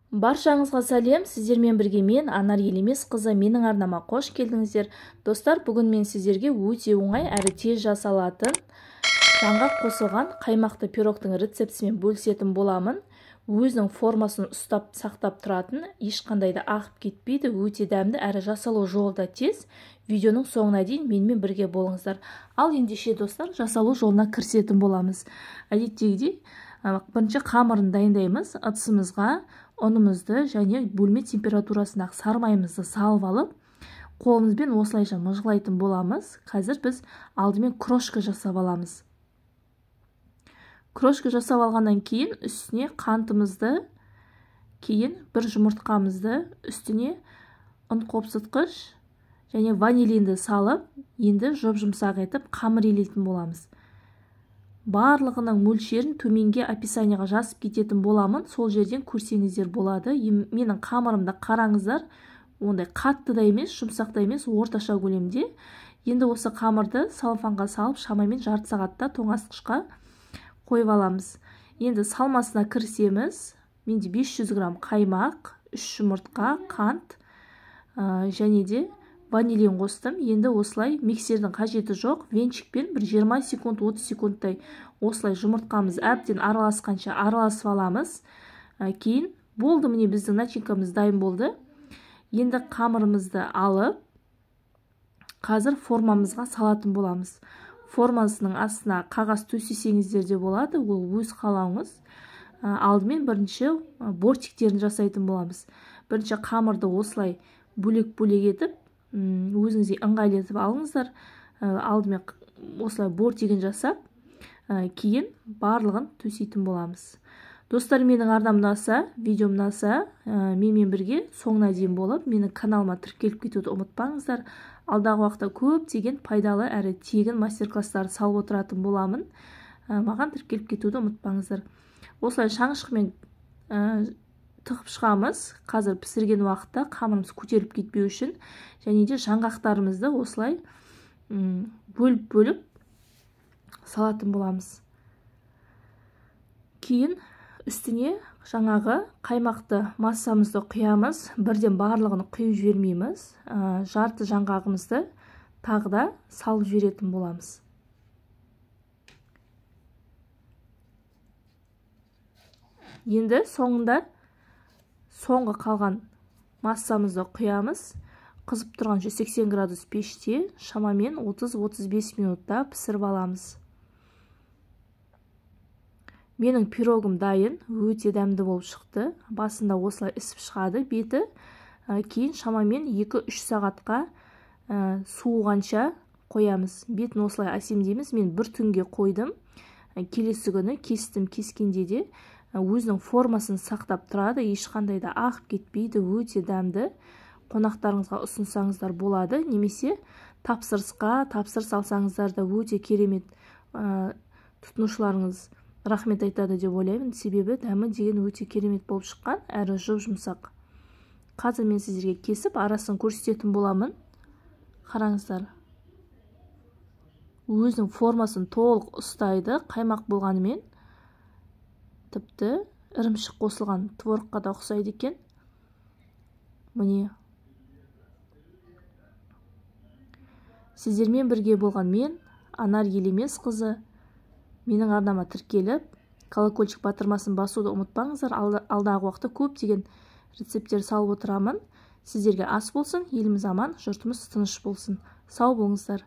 Баршаңызға сәлем, сіздермен бірге мен, Анар Елемесқызы, менің арнама қош келдіңіздер. Достар, бүгін мен сіздерге өте оңай әрі тез жасалатын жаңғақ қосылған қаймақты пирогтың рецептісімен бөлісетін боламын. Өзінің формасын ұстап сақтап тұратын, ешқандай да ағып кетпейді, өте дәмді әрі жасалу жолы да тез. Видеоның соңына дейін менімен бірге болыңыздар. Ал ендеше достар, жасалу жолына кірісетін боламыз. Әдеттегідей, бірінші қамырын дайындаймыз. Ыдысымызға ұнымызды және бөлме температурасындағы сары майымызды салып алып, қолымызбен осылайша мыжғылайтын боламыз. Қазір біз алдымен крошка жасап аламыз. Крошка жасап алғаннан кейін үстіне қантымызды, кейін бір жұмыртқамызды, үстіне ұн қопсытқыш және ванилинді салып, енді жұп-жұмсақ етіп қамыр илейтін боламыз. Барлығының мөлшерін төменге описанияға жазып кететін боламын, сол жерден көрсеңіздер болады. Менің қамырымды қараңыздар, ондай қатты да емес, жұмсақ та емес, орташа көлемде. Енді осы қамырды салфанға салып, шамамен жарты сағатта тоңазытқышқа қойып аламыз. Енді салмасына кірісеміз. Менде 500 грамм қаймақ, 3 жұмыртқа, қант және де ванилин қостым. Енді осылай миксердің қажеті жоқ, венчикпен бір 20 секунд, 30 секундтай осылай жұмыртқамыз әбден араласқанша араласып аламыз. Кейін болды, міне біздің начинкамыз дайын болды. Енді қамырымызды алып, қазір формамызға салатын боламыз. Формасының астына қағаз төсесеңіздер де болады, ол өз қалауыңыз. Алдымен бірінші бортиктерін жасайтын боламыз. Бірінші қамырды осылай бөлек-бөлек етіп, өзіңізге ыңғайлы етіп алыңыздар. Алдымен осылай бортигін жасап, кейін барлығын төсейтін боламыз. Достар, менің арнам ұнаса, видеом ұнаса, менімен бірге соңына дейін болып, менің каналыма тіркеліп кетуді ұмытпаңыздар. Алдағы уақытта көптеген пайдалы әрі тегін мастер-класстар салып отыратын боламын. Маған тіркеліп кетуді ұмытпаңыздар. Осылай шаңышқымен тығып шығамыз. Қазір пісірген уақытта қамырымыз көтеріліп кетпеу үшін және де жаңғақтарымызды осылай бөліп-бөліп салатын боламыз. Кейін үстіне жаңағы қаймақты массамызды құямыз. Бірден барлығын құйып жібермейміз. Жарты жаңғағымызды тағы да салып жіберетін боламыз. Енді соңында соңғы қалған массамызды құямыз. Қызып тұрған 180 градус пеште шамамен 30-35 минутта пісіріп аламыз. Менің пирогым дайын, өте дәмді болып шықты. Басында осылай ісіп шығады беті. Кейін шамамен 2-3 сағатқа суығанша қоямыз. Бетін осылай әсемдейміз. Мен бір түнге қойдым. Келесі күні кестім. Кескенде де өзінің формасын сақтап тұрады, ешқандай да ағып кетпейді, өте дәмді. Қонақтарыңызға ұсынсаңыздар болады, немесе тапсырысқа тапсырыс алсаңыздар да өте керемет, тұтынушыларыңыз рахмет айтады деп ойлаймын. Себебі дәмі деген өте керемет болып шыққан, әрі жұп-жұмсақ. Қазір мен сіздерге кесіп арасын көрсететін боламын. Қараңыздар, өзінің формасын толық ұстайды, қаймақ болғанымен тіпті ірімшік қосылған творогқа да ұқсайды екен. Міне, сіздермен бірге болған мен, Анар Елемесқызы. Менің арнама тіркеліп, колокольчик батырмасын басуды ұмытпаңыздар. Алдағы уақытта көптеген рецепттер салып отырамын. Сіздерге ас болсын, еліміз аман, жұртымыз тыныш болсын. Сау болыңыздар.